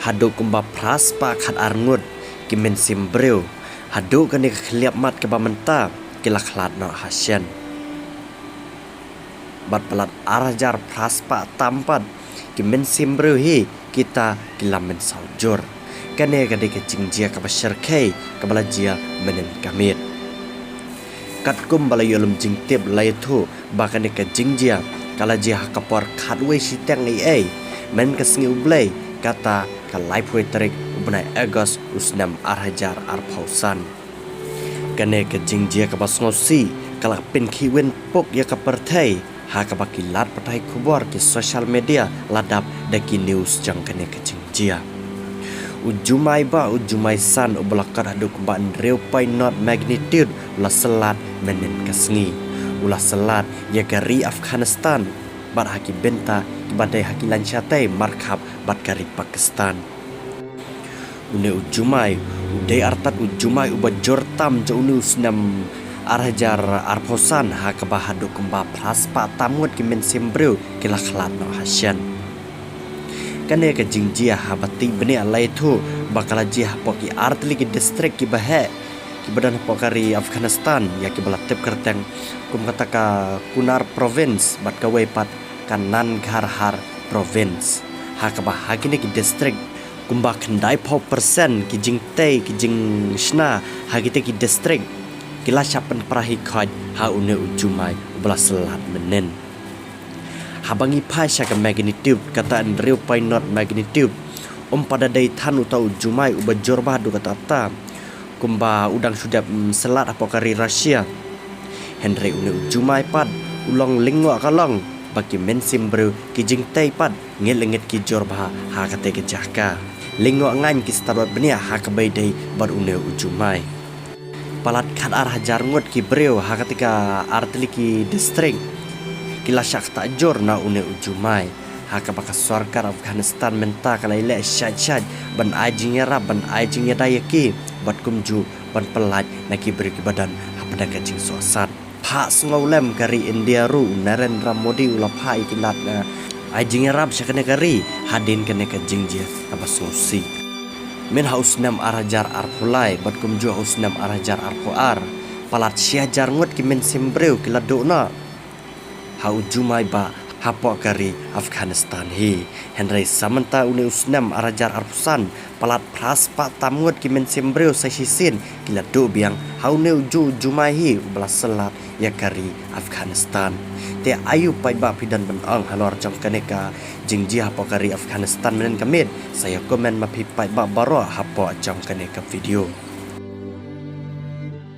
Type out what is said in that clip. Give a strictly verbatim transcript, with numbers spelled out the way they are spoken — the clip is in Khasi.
Haduh kumba phra spah khat ar ngut ki mynsiem briew haduh kane ka khlieh mat kaba mynta ki la khlad noh ha shen. Bad palat ar hajar phra spah tam pat ki mynsiem briew hi kita ki la mynsaw jur. Kane ka dei ka jingjia kaba shyrkhei kaba la jia mynnin ka miet. Katkum ba la ïoh lum jingtip la ïathuh ba kane ka jingjia ka la jia ha ka por khatwei shiteng eiei mynnin ka sngi U Blei, kata ka laiphew tarik u bnai August u snem ar hajar arphew san. Kane ka jingjia kaba sngewsih ka la pynkhih win puk ïa ka pyrthei ha kaba ki lad pathai khubor, ki social media la dap da ki news jong kane ka jingjia. U jumai ba u jumai san uba la kot haduh kumba hynriew point nought magnitude u la syllat mynnin ka sngi. U la syllat ïa ka ri Afghanistan bad ha ki bynta kiba dei ha ki laiñ shatei markhap bad ka ri Pakistan. Une u jumai u dei artat u jumai uba jur tam jong une u snem ar hajar arphew san ha kaba haduh kumba phra spah tam ngut ki mynsiem briew ki la khlad noh ha shen. Kane ka jingjia haba tip bniah la ïathuh ba ka la jia hapoh ki artylli ki district kiba heh kiba don hapoh ka ri Afghanistan, ïa kiba la tip kyrteng kum kata ka Kunar province bad kawei pat ka Nangarhar province. Ha kaba ha kine ki district kumba khyndaiphew percent ki jingtei ki jingshna ha kite ki district ki la shah pynpra hi khoit ha une u jumai uba la syllat mynnin. Haba ngi phai sha ka magnitude, kata hynriew point nought magnitude, um pat da dei than uta u jumai uba jur bha haduh katta katta kumba u dang shu dep, mm, syllat hapoh ka ri Russia. Hynrei une u jumai pat u long lyngngoh ka long ba ki mynsiem briew ki jingtei pat ngit la ngit ki jur bha ha kata ka jaka. Lyngngoh ngaiñ ki stad wat bniah ha kaba ïadei bad une u jumai. Palat khat ar hajar ngut ki briew ha kata ka artylli ki district ki la shah ktah jur na une u jumai. Ha kaba ka sorkar Afghanistan mynta ka la ïaleh shait shait ban ai jingïarap, ban ai jingïada ïa ki bad kumjuh ban pyllait na ki briew kiba don hapdeng ka jingsohsat. Phah sngewlem ka ri India ruh, u Narendra Modi u la phah ïa ki lad, eh, ai jingïarap sha kane ka ri hadien kane ka jingjia kaba sngewsih. Mynha u snem ar hajar arphew lai bad kumjuh ha u snem ar hajar arphew ar, palat shi hajar ngut ki mynsiem briew ki la duh noh ha u jumai ba hapoh ka ri Afghanistan hi. Hynrei sa mynta une u snem ar hajar arphew san, palat phra spah tam ngut ki mynsiem briew sa shisien ki la duh biang ha une u ju-, jumai hi uba la syllat ïa ka ri Afghanistan. Te aïu paidbah phi don ban ong halor jong kane ka jingjia hapoh ka ri Afghanistan mynnin ka miet? Sa ïa comment ma phi paidbah baroh hapoh jong kane ka video.